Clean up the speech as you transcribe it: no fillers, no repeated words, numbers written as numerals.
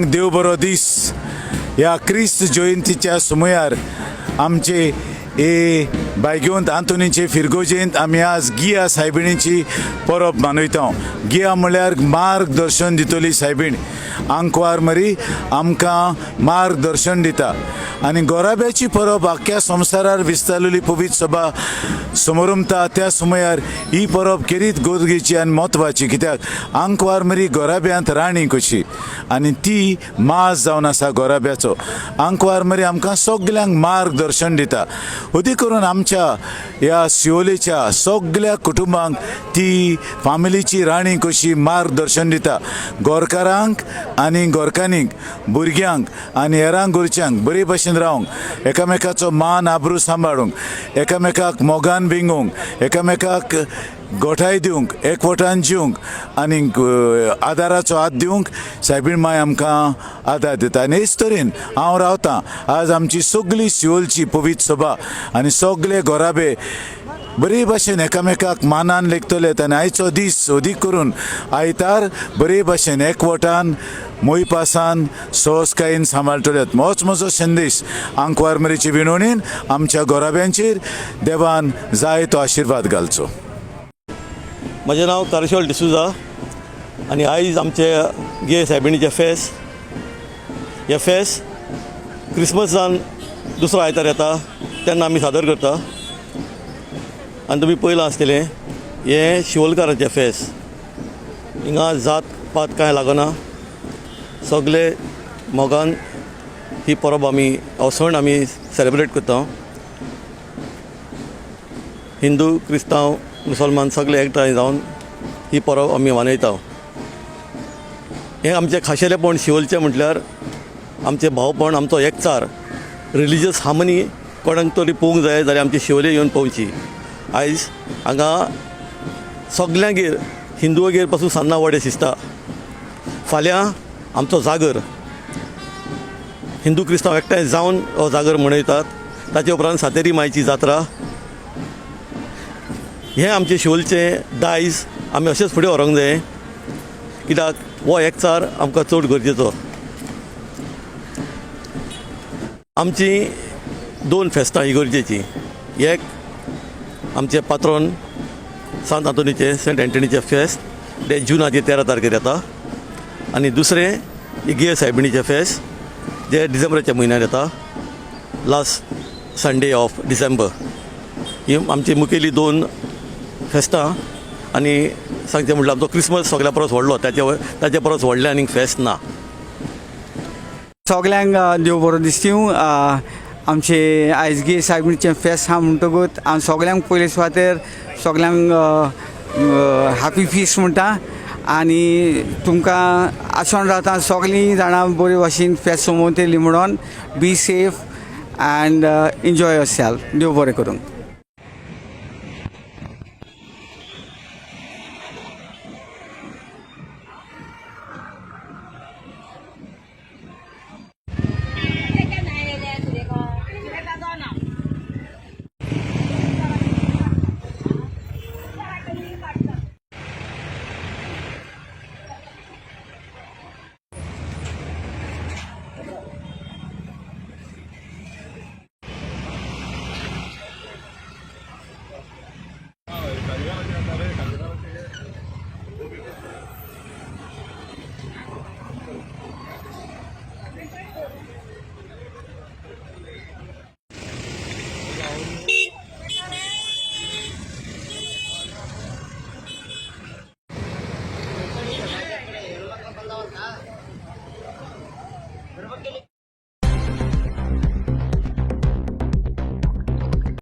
सगल्यांक देव बरो दीस. ह्या क्रिस्त जयंतीच्या सुमयार आमचे ए बायगेवंत आंतोनीचे फिरगोजेंत आमी आज गिया सायबिणीची परब मनयता. गिया म्हळ्यार मार्गदर्शन दितली सायबीण. आंकवार मरी आमकां मार्गदर्शन दिता आनी गोराब्याची परब आख्ख्या संवसारार विस्तारलेली पवित्र सभा समोरमता. त्या समयार ही परब खेरीत गरजेची आनी म्हत्वाची, कित्याक आंकवार मरी गोराब्यांत राणी कशी आनी ती मास जावन आसा गोराब्याचो. आंकवार मरी आमकां सगल्यांक मार्गदर्शन दिता. अदी करून आमच्या ह्या शिवोलेच्या सगल्या कुटुंबांक ती फामिलीची राणी कशी मार्गदर्शन दिता. गोरकारांक आनी गोरकांनीक, भुरग्यांक आनी हेरांक गोरच्यांक बरे भशेन रावंक, एकामेकाचो मान आब्रू सांबाळूंक, एकामेकाक मोगान बिंगोवंक, एकामेकाक गोठाय दिवंक, एकवटान जिवंक आनी आदाराचो हात दिवंक सायबीण माय आमकां आदार दिता. आनी हेच तरेन हांव रावतां. आज आमची सगली शिवोलची पवित्र सभा आनी सगले गोराबे बरे भाशेन एकामेकाक मानान लेखतले आनी आयचो दीस अदीक करून आयतार बरे भाशेन एकवटान मोयपासान सहजकायेन सांबाळटले. होच म्हजो संदेश. आंकवार मरीचे विनवणीन आमच्या गोराब्यांचेर देवान जाय तो आशिर्वाद घालचो. म्हजें नांव कारशोल डिसुजा आनी आयज आमचे गे सायबिणीचें फेस्त. हें फेस्त क्रिसमसान दुसरो आयतार येता तेन्ना आमी सादर करता. आनी तुमी पळयलां आसतलें, हें शिवोलकाराचें फेस्त. हिंगा जात पात कांय लागना, सगले मोगान ही परब आमी हो सण आमी सेलेब्रेट करता. हिंदू, क्रिस्तांव, मुसलमान सगळे एकठांय जावन ही परब आमी मनयता. हें आमचें खाशेलेपण शिवोलचें म्हटल्यार आमचें भावपण, आमचो एकचार, रिलिजियस हार्मनी. कोणाक तरी पळोवंक जाय जाल्यार आमची शिवोले येवन पळोवची. आयज हांगा सगल्यांगेर, हिंदूगेर पासून सान्नां वडे शिजता. फाल्यां आमचो जागर, हिंदू क्रिस्तांव एकठांय जावन हो जागर मनयतात. ताचे उपरांत सातेरी मायची जात्रा. हें आमचें शिवोलचें दायज आमी अशेंच फुडें व्हरूंक जाय, कित्याक हो एकचार आमकां चड गरजेचो. आमची दोन फेस्तां इगर्जेचीं, एक आमचें पात्रोन सांत आंतोनीचें, सेंट एंटनीचें फेस्त, तें जुनाचे 13 तारखेर येता, आनी दुसरें इगेर सायबिणीचें फेस्त जें डिसेंबराच्या म्हयन्यान येता, लास्ट संडे ऑफ डिसेंबर. ही आमची मुखेली दोन फेस्तां. आनी सांगचें म्हटल्यार आमचो क्रिसमस सगल्या परस व्हडलो, ताचे परस व्हडलें आनीक फेस्त ना. सगल्यांक देव बरो दिसतीव. आमचे आयज गे सायबिणीचें फेस्त आहा म्हणटकूच हांव सगल्यांक पयले सुवातेर सगल्यांक हॅपी फिस्ट म्हणटा आनी तुमकां आसोन रावता सगळीं जाणां बरे भाशेन फेस्त मनयतलीं म्हणून. Be safe and enjoy yourself. देव बरें करूं.